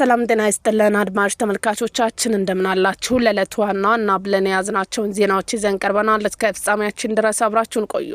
ሰላም ጤና ይስጥልን አድማጭ ተመልካቾቻችን፣ እንደምን አላችሁ? ለዕለቱ ዋና ዋና ብለን የያዝናቸውን ዜናዎች ይዘን ቀርበናል። እስከ ፍጻሜያችን ድረስ አብራችሁን ቆዩ።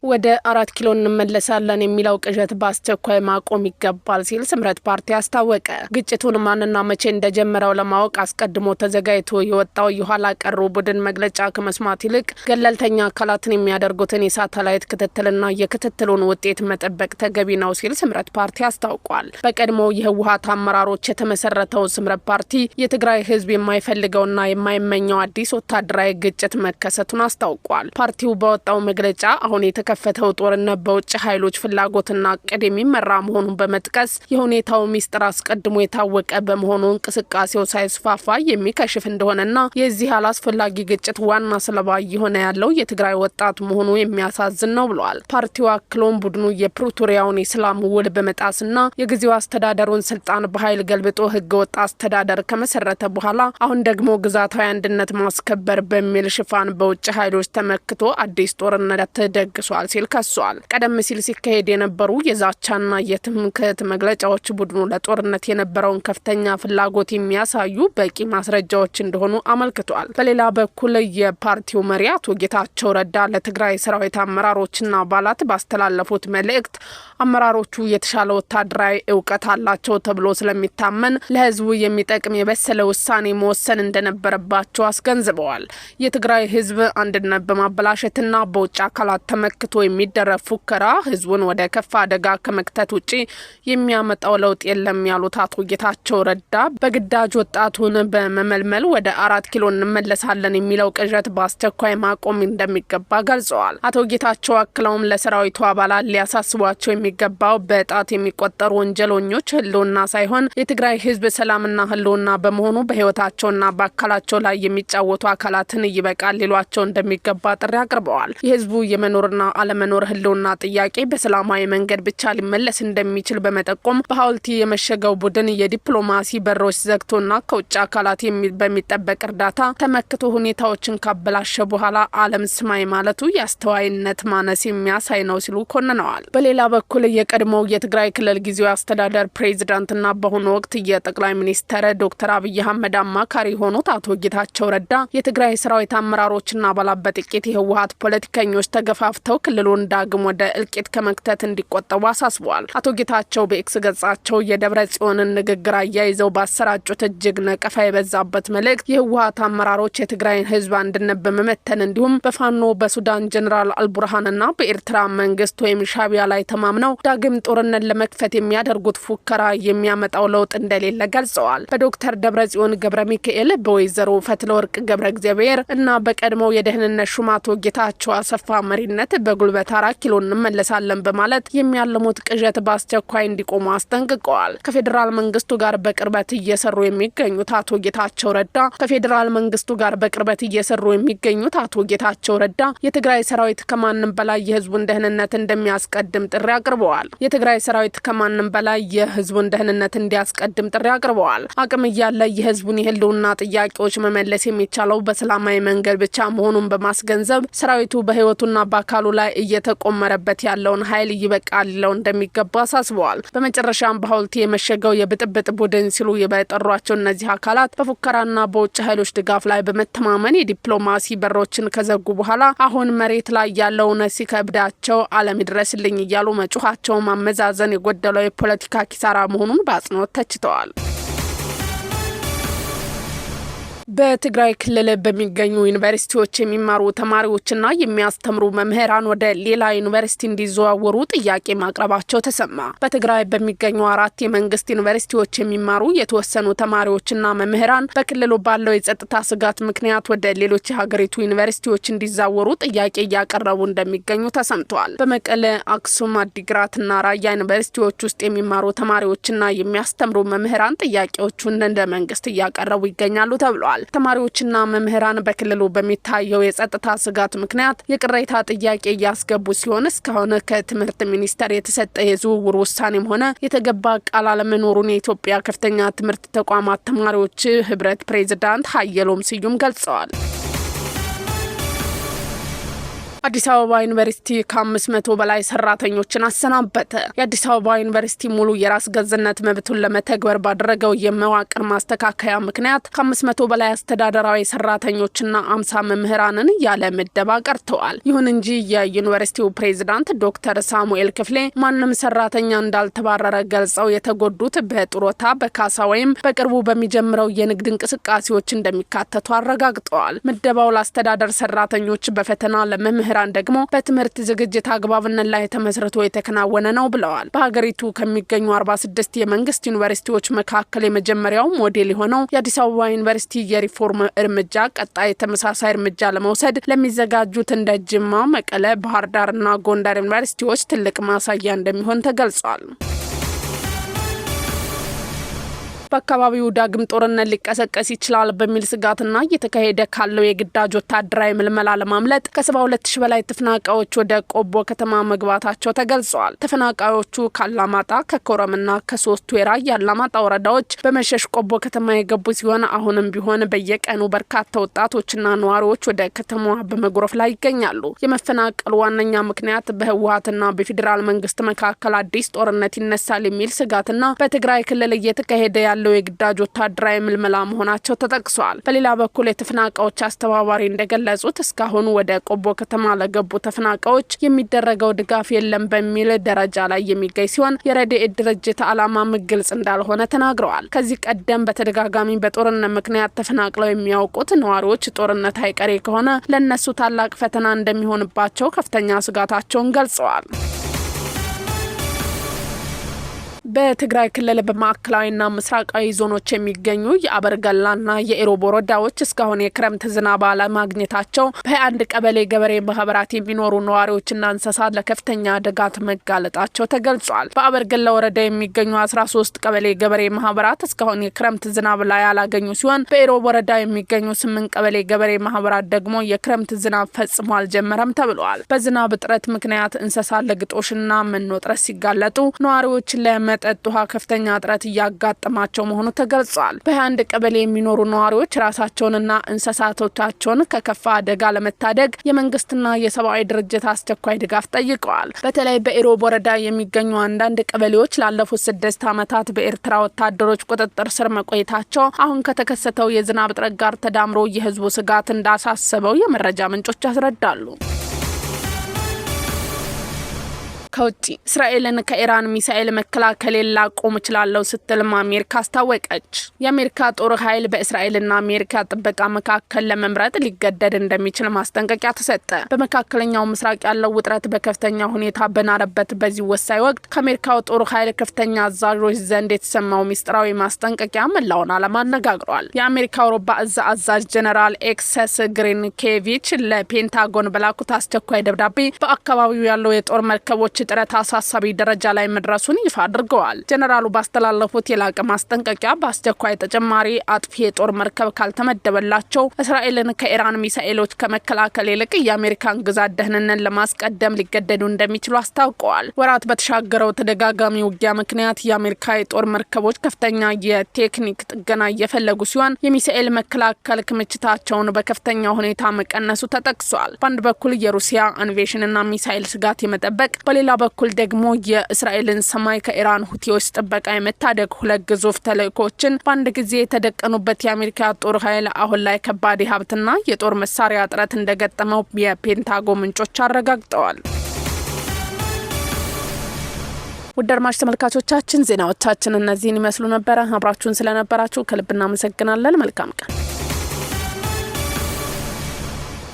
ወደ አራት ኪሎ እንመለሳለን የሚለው ቅዠት በአስቸኳይ ማቆም ይገባል ሲል ስምረት ፓርቲ አስታወቀ። ግጭቱን ማንና መቼ እንደጀመረው ለማወቅ አስቀድሞ ተዘጋጅቶ የወጣው የኋላ ቀሩ ቡድን መግለጫ ከመስማት ይልቅ ገለልተኛ አካላትን የሚያደርጉትን የሳተላይት ክትትልና የክትትሉን ውጤት መጠበቅ ተገቢ ነው ሲል ስምረት ፓርቲ አስታውቋል። በቀድሞ የህወሀት አመራሮች የተመሰረተው ስምረት ፓርቲ የትግራይ ህዝብ የማይፈልገውና የማይመኘው አዲስ ወታደራዊ ግጭት መከሰቱን አስታውቋል። ፓርቲው ባወጣው መግለጫ አሁን የተከፈተው ጦርነት በውጭ ኃይሎች ፍላጎትና እቅድ የሚመራ መሆኑን በመጥቀስ የሁኔታው ሚስጥር አስቀድሞ የታወቀ በመሆኑ እንቅስቃሴው ሳይስፋፋ የሚከሽፍ እንደሆነና የዚህ አላስፈላጊ ግጭት ዋና ሰለባ እየሆነ ያለው የትግራይ ወጣት መሆኑ የሚያሳዝን ነው ብለዋል። ፓርቲው አክሎም ቡድኑ የፕሪቶሪያውን የሰላም ውል በመጣስና የጊዜው አስተዳደሩን ስልጣን በኃይል ገልብጦ ህገወጥ አስተዳደር ከመሰረተ በኋላ አሁን ደግሞ ግዛታዊ አንድነት ማስከበር በሚል ሽፋን በውጭ ኃይሎች ተመክቶ አዲስ ጦርነት ተደግሷል ሲል ከሷል። ቀደም ሲል ሲካሄድ የነበሩ የዛቻና የትምክህት መግለጫዎች ቡድኑ ለጦርነት የነበረውን ከፍተኛ ፍላጎት የሚያሳዩ በቂ ማስረጃዎች እንደሆኑ አመልክቷል። በሌላ በኩል የፓርቲው መሪ አቶ ጌታቸው ረዳ ለትግራይ ሰራዊት አመራሮችና አባላት ባስተላለፉት መልእክት አመራሮቹ የተሻለ ወታደራዊ እውቀት አላቸው ተብሎ ስለሚታመን ለህዝቡ የሚጠቅም የበሰለ ውሳኔ መወሰን እንደነበረባቸው አስገንዝበዋል። የትግራይ ህዝብ አንድነት በማበላሸትና በውጭ አካላት ተመክቶ የሚደረግ ፉከራ ህዝቡን ወደ ከፋ አደጋ ከመክተት ውጪ የሚያመጣው ለውጥ የለም ያሉት አቶ ጌታቸው ረዳ በግዳጅ ወጣቱን በመመልመል ወደ አራት ኪሎ እንመለሳለን የሚለው ቅዠት በአስቸኳይ ማቆም እንደሚገባ ገልጸዋል። አቶ ጌታቸው አክለውም ለሰራዊቱ አባላት ሊያሳስቧቸው የሚገባው በጣት የሚቆጠሩ ወንጀለኞች ህልውና ሳይሆን የትግራይ ህዝብ ሰላምና ህልውና በመሆኑ በህይወታቸውና በአካላቸው ላይ የሚጫወቱ አካላትን ይበቃል ሊሏቸው እንደሚገባ ጥሪ አቅርበዋል። የህዝቡ የመኖርና አለመኖር ህልውና ጥያቄ በሰላማዊ መንገድ ብቻ ሊመለስ እንደሚችል በመጠቆም በሐውልቲ የመሸገው ቡድን የዲፕሎማሲ በሮች ዘግቶና ከውጭ አካላት በሚጠበቅ እርዳታ ተመክቶ ሁኔታዎችን ካበላሸ በኋላ ዓለም ስማይ ማለቱ የአስተዋይነት ማነስ የሚያሳይ ነው ሲሉ ኮንነዋል። በሌላ በኩል የቀድሞው የትግራይ ክልል ጊዜያዊ አስተዳደር ፕሬዚዳንትና በአሁኑ ወቅት የጠቅላይ ሚኒስትር ዶክተር አብይ አህመድ አማካሪ የሆኑት አቶ ጌታቸው ረዳ የትግራይ ሰራዊት አመራሮችና አባላት በጥቂት የህወሀት ፖለቲከኞች ተገፋፍተው ክልሉን ዳግም ወደ እልቂት ከመክተት እንዲቆጠቡ አሳስበዋል። አቶ ጌታቸው በኤክስ ገጻቸው የደብረ ጽዮንን ንግግር አያይዘው ባሰራጩት እጅግ ነቀፋ የበዛበት መልእክት የህወሀት አመራሮች የትግራይን ህዝብ አንድነት በመመተን እንዲሁም በፋኖ፣ በሱዳን ጀኔራል አልቡርሃንና በኤርትራ መንግስት ወይም ሻቢያ ላይ ተማምነው ዳግም ጦርነት ለመክፈት የሚያደርጉት ፉከራ የሚያመጣው ለውጥ እንደሌለ ገልጸዋል። በዶክተር ደብረ ጽዮን ገብረ ሚካኤል፣ በወይዘሮ ፈትለወርቅ ገብረ እግዚአብሔር እና በቀድሞው የደህንነት ሹም አቶ ጌታቸው አሰፋ መሪነት በጉልበት አራት ኪሎ እንመለሳለን በማለት የሚያልሙት ቅዠት በአስቸኳይ እንዲቆሙ አስጠንቅቀዋል። ከፌዴራል መንግስቱ ጋር በቅርበት እየሰሩ የሚገኙት አቶ ጌታቸው ረዳ ከፌዴራል መንግስቱ ጋር በቅርበት እየሰሩ የሚገኙት አቶ ጌታቸው ረዳ የትግራይ ሰራዊት ከማንም በላይ የህዝቡን ደህንነት እንደሚያስቀድም ጥሪ አቅርበዋል። የትግራይ ሰራዊት ከማንም በላይ የህዝቡን ደህንነት እንዲያስቀድም ጥሪ አቅርበዋል። አቅም እያለ የህዝቡን የህልውና ጥያቄዎች መመለስ የሚቻለው በሰላማዊ መንገድ ብቻ መሆኑን በማስገንዘብ ሰራዊቱ በህይወቱና በአካሉ ላይ እየተቆመረበት ያለውን ኃይል ይበቃል ሊለው እንደሚገባ አሳስበዋል። በመጨረሻም በሐውልቲ የመሸገው የብጥብጥ ቡድን ሲሉ የጠሯቸው እነዚህ አካላት በፉከራና በውጭ ኃይሎች ድጋፍ ላይ በመተማመን የዲፕሎማሲ በሮችን ከዘጉ በኋላ አሁን መሬት ላይ ያለው እውነት ሲከብዳቸው ዓለም ይድረስልኝ እያሉ መጮኻቸው ማመዛዘን የጎደለው የፖለቲካ ኪሳራ መሆኑን በአጽንኦት ተችተዋል። በትግራይ ክልል በሚገኙ ዩኒቨርሲቲዎች የሚማሩ ተማሪዎችና የሚያስተምሩ መምህራን ወደ ሌላ ዩኒቨርሲቲ እንዲዘዋወሩ ጥያቄ ማቅረባቸው ተሰማ። በትግራይ በሚገኙ አራት የመንግስት ዩኒቨርሲቲዎች የሚማሩ የተወሰኑ ተማሪዎችና መምህራን በክልሉ ባለው የጸጥታ ስጋት ምክንያት ወደ ሌሎች የሀገሪቱ ዩኒቨርሲቲዎች እንዲዛወሩ ጥያቄ እያቀረቡ እንደሚገኙ ተሰምተዋል። በመቀለ፣ አክሱም፣ አዲግራትና ራያ ዩኒቨርሲቲዎች ውስጥ የሚማሩ ተማሪዎችና የሚያስተምሩ መምህራን ጥያቄዎቹን እንደ መንግስት እያቀረቡ ይገኛሉ ተብሏል። ተማሪዎችና መምህራን በክልሉ በሚታየው የጸጥታ ስጋት ምክንያት የቅሬታ ጥያቄ እያስገቡ ሲሆን እስካሁን ከትምህርት ሚኒስቴር የተሰጠ የዝውውር ውሳኔም ሆነ የተገባ ቃል አለመኖሩን የኢትዮጵያ ከፍተኛ ትምህርት ተቋማት ተማሪዎች ህብረት ፕሬዝዳንት ሀየሎም ስዩም ገልጸዋል። አዲስ አበባ ዩኒቨርሲቲ ከ500 በላይ ሰራተኞችን አሰናበተ። የአዲስ አበባ ዩኒቨርሲቲ ሙሉ የራስ ገዝነት መብቱን ለመተግበር ባደረገው የመዋቅር ማስተካከያ ምክንያት ከ500 በላይ አስተዳደራዊ ሰራተኞችና 50 መምህራንን ያለ ምደባ ቀርተዋል። ይሁን እንጂ የዩኒቨርሲቲው ፕሬዝዳንት ዶክተር ሳሙኤል ክፍሌ ማንም ሰራተኛ እንዳልተባረረ ገልጸው የተጎዱት በጡረታ፣ በካሳ ወይም በቅርቡ በሚጀምረው የንግድ እንቅስቃሴዎች እንደሚካተቱ አረጋግጠዋል። ምደባው ለአስተዳደር ሰራተኞች በፈተና፣ ለመምህራን ደግሞ በትምህርት ዝግጅት አግባብነት ላይ ተመስርቶ የተከናወነ ነው ብለዋል። በሀገሪቱ ከሚገኙ 46 የመንግስት ዩኒቨርሲቲዎች መካከል የመጀመሪያው ሞዴል የሆነው የአዲስ አበባ ዩኒቨርሲቲ የሪፎርም እርምጃ ቀጣይ ተመሳሳይ እርምጃ ለመውሰድ ለሚዘጋጁት እንደ ጅማ፣ መቀለ፣ ባህር ዳርና ጎንደር ዩኒቨርሲቲዎች ትልቅ ማሳያ እንደሚሆን ተገልጿል። በአካባቢው ዳግም ጦርነት ሊቀሰቀስ ይችላል በሚል ስጋትና እየተካሄደ ካለው የግዳጅ ወታደራዊ ምልመላ ለማምለጥ ከ72,000 በላይ ተፈናቃዮች ወደ ቆቦ ከተማ መግባታቸው ተገልጸዋል። ተፈናቃዮቹ ካላማጣ፣ ከኮረምና ከሶስት ወራ የአላማጣ ወረዳዎች በመሸሽ ቆቦ ከተማ የገቡ ሲሆን አሁንም ቢሆን በየቀኑ በርካታ ወጣቶችና ነዋሪዎች ወደ ከተማዋ በመጉረፍ ላይ ይገኛሉ። የመፈናቀሉ ዋነኛ ምክንያት በህወሓትና በፌዴራል መንግስት መካከል አዲስ ጦርነት ይነሳል የሚል ስጋትና በትግራይ ክልል እየተካሄደ ያለው የግዳጅ ወታደራዊ ምልመላ መሆናቸው ተጠቅሷል። በሌላ በኩል የተፈናቃዮች አስተባባሪ እንደገለጹት እስካሁን ወደ ቆቦ ከተማ ለገቡ ተፈናቃዮች የሚደረገው ድጋፍ የለም በሚል ደረጃ ላይ የሚገኝ ሲሆን የረድኤት ድርጅት ዓላማም ግልጽ እንዳልሆነ ተናግረዋል። ከዚህ ቀደም በተደጋጋሚ በጦርነት ምክንያት ተፈናቅለው የሚያውቁት ነዋሪዎች ጦርነት አይቀሬ ከሆነ ለእነሱ ታላቅ ፈተና እንደሚሆንባቸው ከፍተኛ ስጋታቸውን ገልጸዋል። በትግራይ ክልል በማዕከላዊና ምስራቃዊ ዞኖች የሚገኙ የአበርገላና የኢሮብ ወረዳዎች እስካሁን የክረምት ዝናብ አለማግኘታቸው በ21 ቀበሌ ገበሬ ማህበራት የሚኖሩ ነዋሪዎችና እንስሳት ለከፍተኛ አደጋ መጋለጣቸው ተገልጿል። በአበርገላ ወረዳ የሚገኙ 13 ቀበሌ ገበሬ ማህበራት እስካሁን የክረምት ዝናብ ላይ ያላገኙ ሲሆን በኢሮብ ወረዳ የሚገኙ 8 ቀበሌ ገበሬ ማህበራት ደግሞ የክረምት ዝናብ ፈጽሞ አልጀመረም ተብለዋል። በዝናብ እጥረት ምክንያት እንስሳት ለግጦሽና መኖ እጥረት ሲጋለጡ ነዋሪዎች ለመጠጥ ውሃ ከፍተኛ እጥረት እያጋጠማቸው መሆኑ ተገልጿል። በ21 ቀበሌ የሚኖሩ ነዋሪዎች ራሳቸውንና እንስሳቶቻቸውን ከከፋ አደጋ ለመታደግ የመንግስትና የሰብአዊ ድርጅት አስቸኳይ ድጋፍ ጠይቀዋል። በተለይ በኢሮብ ወረዳ የሚገኙ አንዳንድ ቀበሌዎች ላለፉት 6 ዓመታት በኤርትራ ወታደሮች ቁጥጥር ስር መቆየታቸው አሁን ከተከሰተው የዝናብ እጥረት ጋር ተዳምሮ የህዝቡ ስጋት እንዳሳሰበው የመረጃ ምንጮች ያስረዳሉ። ከውጭ እስራኤልን ከኢራን ሚሳኤል መከላከል ላቆም እችላለሁ ስትልም አሜሪካ አስታወቀች። የአሜሪካ ጦር ኃይል በእስራኤልና አሜሪካ ጥበቃ መካከል ለመምረጥ ሊገደድ እንደሚችል ማስጠንቀቂያ ተሰጠ። በመካከለኛው ምስራቅ ያለው ውጥረት በከፍተኛ ሁኔታ በናረበት በዚህ ወሳኝ ወቅት ከአሜሪካው ጦር ኃይል ከፍተኛ አዛዦች ዘንድ የተሰማው ሚስጥራዊ ማስጠንቀቂያ መላውን ዓለም አነጋግሯል። የአሜሪካ አውሮፓ እዝ አዛዥ ጀነራል ኤክሰስ ግሪንኬቪች ለፔንታጎን በላኩት አስቸኳይ ደብዳቤ በአካባቢው ያለው የጦር መርከቦች ጥረት አሳሳቢ ደረጃ ላይ መድረሱን ይፋ አድርገዋል። ጀነራሉ ባስተላለፉት የላቀ ማስጠንቀቂያ በአስቸኳይ ተጨማሪ አጥፊ የጦር መርከብ ካልተመደበላቸው እስራኤልን ከኢራን ሚሳኤሎች ከመከላከል ይልቅ የአሜሪካን ግዛት ደህንነት ለማስቀደም ሊገደዱ እንደሚችሉ አስታውቀዋል። ወራት በተሻገረው ተደጋጋሚ ውጊያ ምክንያት የአሜሪካ የጦር መርከቦች ከፍተኛ የቴክኒክ ጥገና እየፈለጉ ሲሆን የሚሳኤል መከላከል ክምችታቸውን በከፍተኛ ሁኔታ መቀነሱ ተጠቅሷል። በአንድ በኩል የሩሲያ invasion ና ሚሳኤል ስጋት የመጠበቅ፣ በሌላ በኩል ደግሞ የእስራኤልን ሰማይ ከኢራን ሁቲዎች ጥበቃ የመታደግ ሁለት ግዙፍ ተልእኮችን በአንድ ጊዜ የተደቀኑበት የአሜሪካ ጦር ኃይል አሁን ላይ ከባድ የሀብትና የጦር መሳሪያ እጥረት እንደገጠመው የፔንታጎን ምንጮች አረጋግጠዋል። ውድ አድማጭ ተመልካቾቻችን ዜናዎቻችን እነዚህን ይመስሉ ነበረ። አብራችሁን ስለነበራችሁ ከልብ እናመሰግናለን። መልካም ቀን።